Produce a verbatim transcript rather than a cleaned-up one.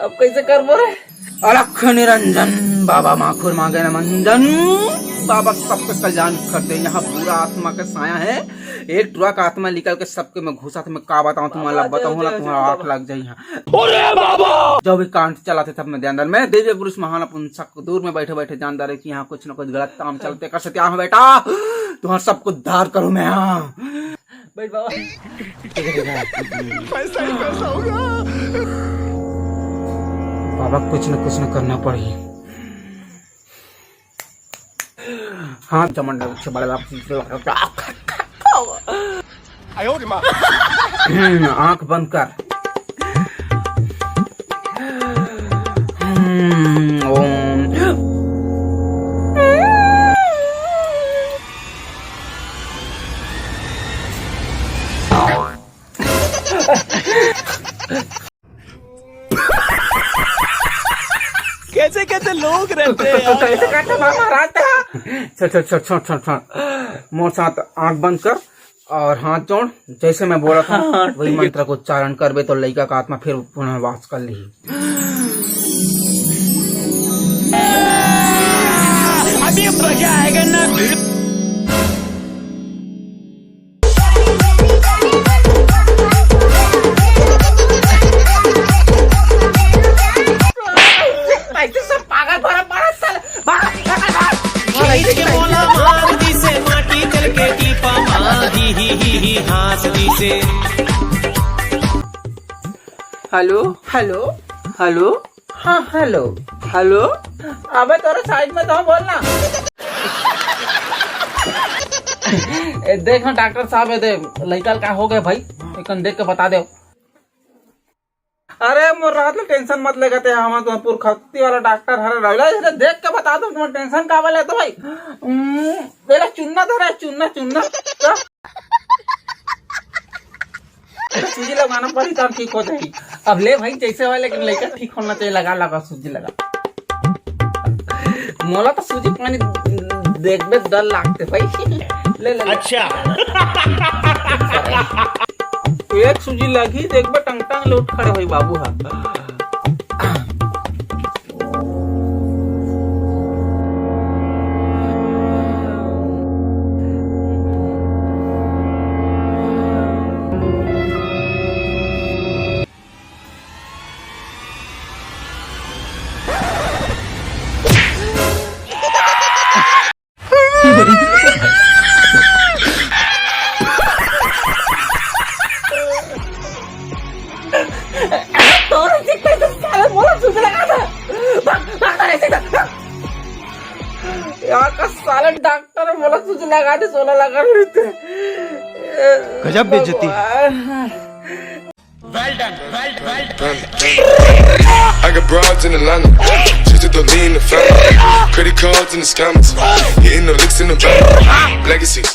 अब कैसे करबो रे? अलख निरंजन बाबा माखुर मांगे न मंजन। बाबा सबके कल्याण कर दे। यहाँ बुरा आत्मा के साया है, एक टुरा का आत्मा निकल के सबके में घुसा थे। मैं का बताऊं तुम्हारा, बाबा, बताऊं ना, जय, जय, तुम्हारा जय आंख बाबा। लग जाए यहाँ। अरे बाबा! जब भी कांड चला थे तब मैं ध्यान दर मैं दिव्य पुरुष महान अपन सक दूर में बैठे बैठे जानदार है कि यहाँ कुछ ना कुछ गलत काम चलते कर सकते। यहाँ बेटा, तुम्हारा सब कुछ धार करूँ मैं यहाँ। बैठ बाबा। पैसा ही पैसा होगा। बाबा, कुछ न कुछ न करना पड़ी। हाँ, चमन डर से बड़ा बाप। आयो रे माँ। हम्म, आंख बंद कर। हम्म, ओम। कैसे कैसे लोग रहते हैं यार। कैसे कैसे बाबा रहते हैं? छोड़, छोड़, छोड़, छोड़, छोड़, छोड़। मोर साथ आंख बंद कर और हाथ जोड़। जैसे मैं बोला था, हाँ, वही ठीक है। मंत्र को उच्चारण करबे तो लइका का आत्मा फिर पुनर्वास कर ली। अभी मजा आएगा ना। कैसे सब पागल भरा पड़ा साला। भाग, भाग, भाग। खींच के मोला मार दिसे, माटी चल के टीपा मार, ही, ही, ही, ही, हाँस दिसे। Hello, hello, hello. हाँ, हेलो, हेलो। अबे तोरे साइड में तो बोलना। ए, देख ना डॉक्टर साहब, ए दे, लइका का हो गए भाई, एकन देख के बता दे। अरे मोर रात ले टेंशन मत लेगा ते, हम तो पुरखत्ती वाला डॉक्टर हरे रहिला, इसे देख के बता दो, तुम टेंशन का वाले तो भाई। हम्म, तेरा चुन्ना धरा है, चुन्ना, चुन्ना। तो सूजी लगाना पड़ी तब ठीक हो जाही। अब ले भाई, जैसे हो लेकिन लइका ठीक होना चाहिए। लगा, लगा सूजी लगा। मोला तो सूजी पानी देखबे डर लागते भाई। ले, ले, ले। अच्छा। एक सूजी लगी, देखबे टंग टंग ले उठ खड़े होई बाबू हा। तोरे से कैसे साले मोला सूजी लगा दे। भाग, भाग, साले, सीधा, भाग। यहाँ का साले डॉक्टर मोला सूजी लगा दे, सोला लगा देते। गजब बेइज्जती। भगवान। Well done, well, well done. I got broads in Atlanta. Just to lean the family. Credit cards and the scammers. Hitting the licks in the van. Legacies.